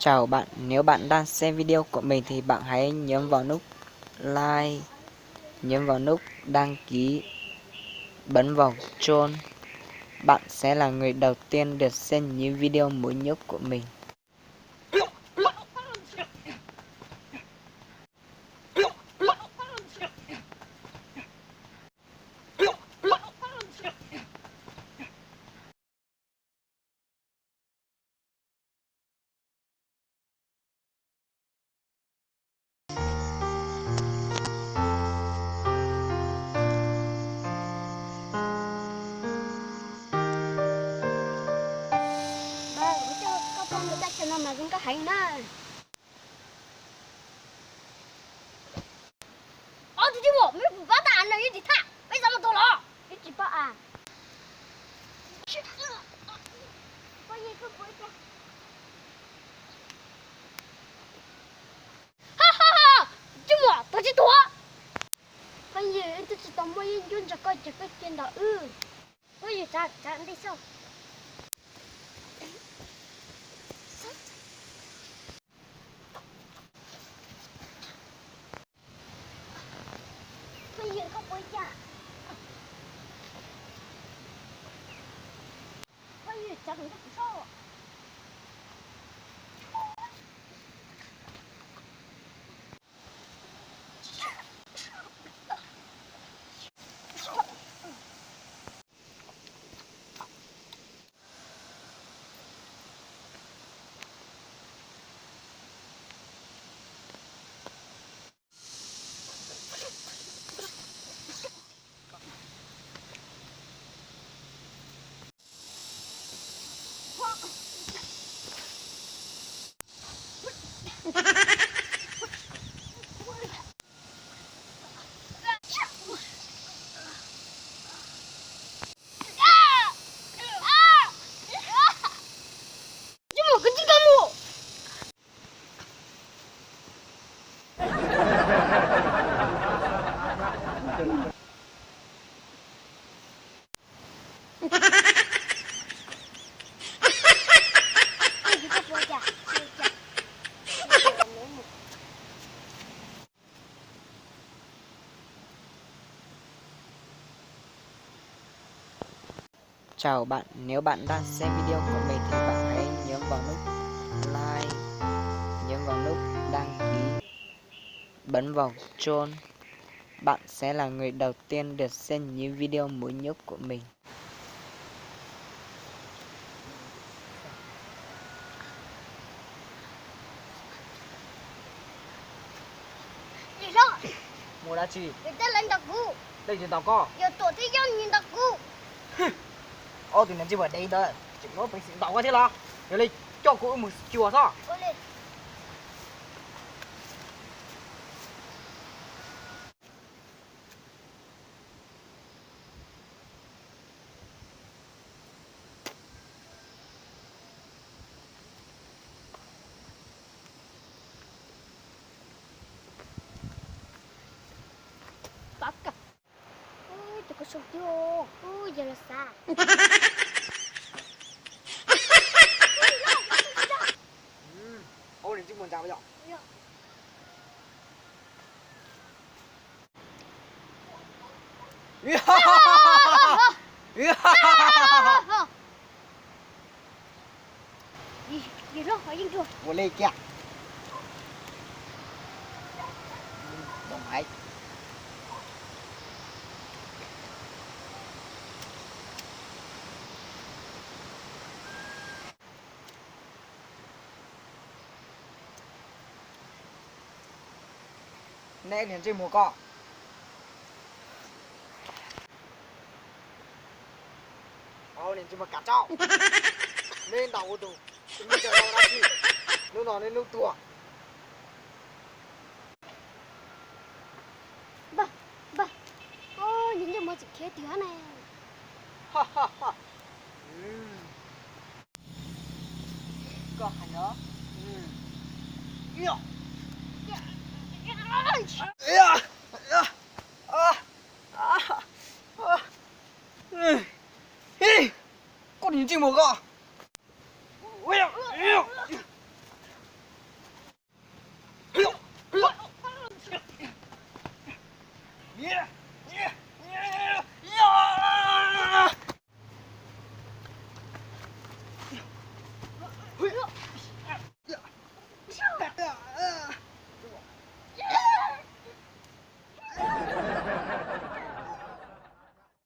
Chào bạn, nếu bạn đang xem video của mình thì bạn hãy nhấn vào nút like, nhấn vào nút đăng ký, bấm vào chuông. Bạn sẽ là người đầu tiên được xem những video mới nhất của mình. Koj pom ntawm teb chaws no mas zoo nkauj heev na. Ob tug tij muam, mej puas pab tag av no ib tsis thaj, peb xav mus tua los ib tsis pab av. Tij muam, tua tsis tuag. Phooj ywg, wb twb tsis tau muaj yeeb ncuab nrog koj ces koj cia ntaus wb. Phooj ywg, tsav tsav ntej xwb. Phooj ywg, koj puas cas? Phooj ywg, tsav ntej kuv soj. Chào bạn, nếu bạn đang xem video của mình thì bạn hãy nhấn vào nút like, nhấn vào nút đăng ký, bấm vào chuông. Bạn sẽ là người đầu tiên được xem những video mới nhất của mình. Mus dab tsi? Tej lawv ntaus kuv. Leej twg ntaus koj? Yog Tuam thiab Yob nws ntaus kuv. Ob tug niag ntsej muag dev ntawd tseem muab peev xwm ntaus koj thiab los? Yog li coj kuv wb mus xyuas xwb. Tus koj sub twg, yog los xav. Ua li kiag. Neb niag ntsej muag koj. Niag ntsej muag kav tsau. Neb ntaus kuv tus me ntxhais no dab tsi? Hnub no neb hnub tuag. Npawg, npawg, niag ntsej muag tseem khiav tiag ne. Koj hais os. Koj niag ntsej muag koj.